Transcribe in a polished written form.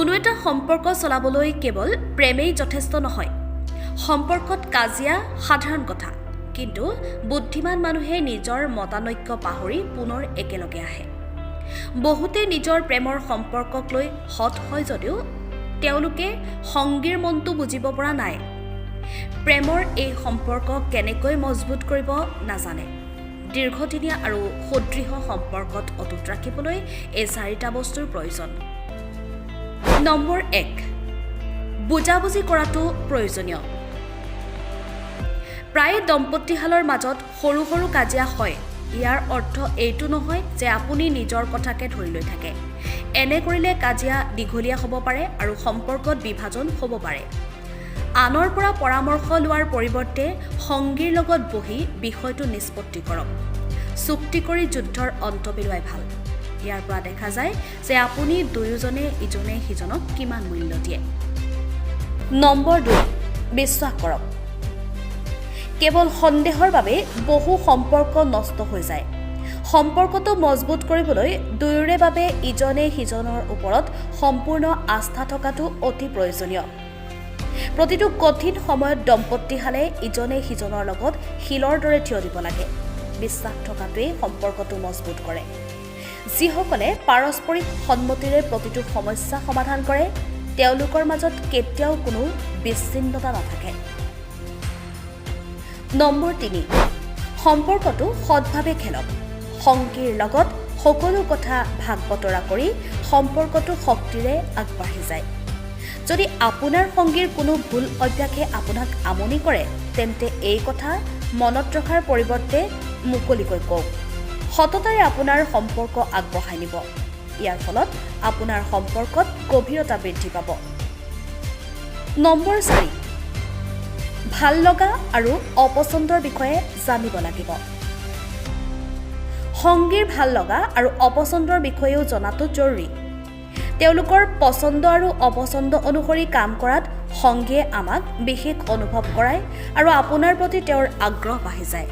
কোনো এটা সম্পৰ্ক চলাবলৈ কেৱল প্ৰেমেই যথেষ্ট নহয়। সম্পৰ্কত কাজিয়া সাধাৰণ কথা, কিন্তু বুদ্ধিমান মানুহে নিজৰ মতানৈক্য পাহৰি পুনৰ একেলগে আহে। বহুতে নিজৰ প্ৰেমৰ সম্পৰ্কক লৈ হত হয় যদিও তেওঁলোকে সংগীৰ মনটো বুজিব পৰা নাই। প্ৰেমৰ এই সম্পৰ্ক কেনেকৈ মজবুত কৰিব নাজানে। দীৰ্ঘদিনীয়া আৰু সুদৃঢ় সম্পৰ্কত অটুট ৰাখিবলৈ এই চাৰিটা বস্তুৰ প্ৰয়োজন। নম্বৰ 1, বুজাবুজি কৰাটো প্ৰয়োজনীয়। প্ৰায়ে দম্পতীহালৰ মাজত সৰু সৰু কাজিয়া হয়। ইয়াৰ অৰ্থ এইটো নহয় যে আপুনি নিজৰ কথাকে ধৰি লৈ থাকে। এনে কৰিলে কাজিয়া দীঘলীয়া হ'ব পাৰে আৰু সম্পৰ্কত বিভাজন হ'ব পাৰে। আনৰ পৰা পৰামৰ্শ লোৱাৰ পৰিৱৰ্তে সংগীৰ লগত বহি বিষয়টো নিষ্পত্তি কৰক। চুক্তি কৰি যুদ্ধৰ অন্ত পেলোৱাই ভাল। ইয়াৰ পৰা দেখা যায় যে আপুনি দুয়োজনে ইজনে সিজনক কিমান মূল্য দিয়ে। নম্বৰ 2, বিশ্বাস কৰক। কেৱল সন্দেহৰ বাবে বহু সম্পৰ্ক নষ্ট হৈ যায়। সম্পৰ্কটো মজবুত কৰিবলৈ দুয়োৰে বাবে ইজনে সিজনৰ ওপৰত সম্পূৰ্ণ আস্থা থকাটো অতি প্ৰয়োজনীয়। প্ৰতিটো কঠিন সময়ত দম্পতীহালে ইজনে সিজনৰ লগত শিলৰ দৰে থিয় দিব লাগে। বিশ্বাস থকাটোৱেই সম্পৰ্কটো মজবুত কৰে। যিসকলে পাৰস্পৰিক সন্মতিৰে প্ৰতিটো সমস্যা সমাধান কৰে, তেওঁলোকৰ মাজত কেতিয়াও কোনো বিচ্ছিন্নতা নাথাকে। নম্বৰ 3, সম্পৰ্কটো সৎভাৱে খেলক। সংগীৰ লগত সকলো কথা ভাগ বতৰা কৰি সম্পৰ্কটো শক্তিৰে আগবাঢ়ি যায়। যদি আপোনাৰ সংগীৰ কোনো ভুল অভ্যাসে আপোনাক আমনি কৰে, তেন্তে এই কথা মনত ৰখাৰ পৰিৱৰ্তে মুকলিকৈ কওক। সততাৰে আপোনাৰ সম্পৰ্ক আগবঢ়াই নিব। ইয়াৰ ফলত আপোনাৰ সম্পৰ্কত গভীৰতা বৃদ্ধি পাব। নম্বৰ 4, ভাল লগা আৰু অপচন্দৰ বিষয়ে জানিব লাগিব। সংগীৰ ভাল লগা আৰু অপচন্দৰ বিষয়েও জনাটো জৰুৰী। তেওঁলোকৰ পচন্দ আৰু অপচন্দ অনুসৰি কাম কৰাত সংগীয়ে আমাক বিশেষ অনুভৱ কৰায় আৰু আপোনাৰ প্ৰতি তেওঁৰ আগ্ৰহ বাঢ়ি যায়।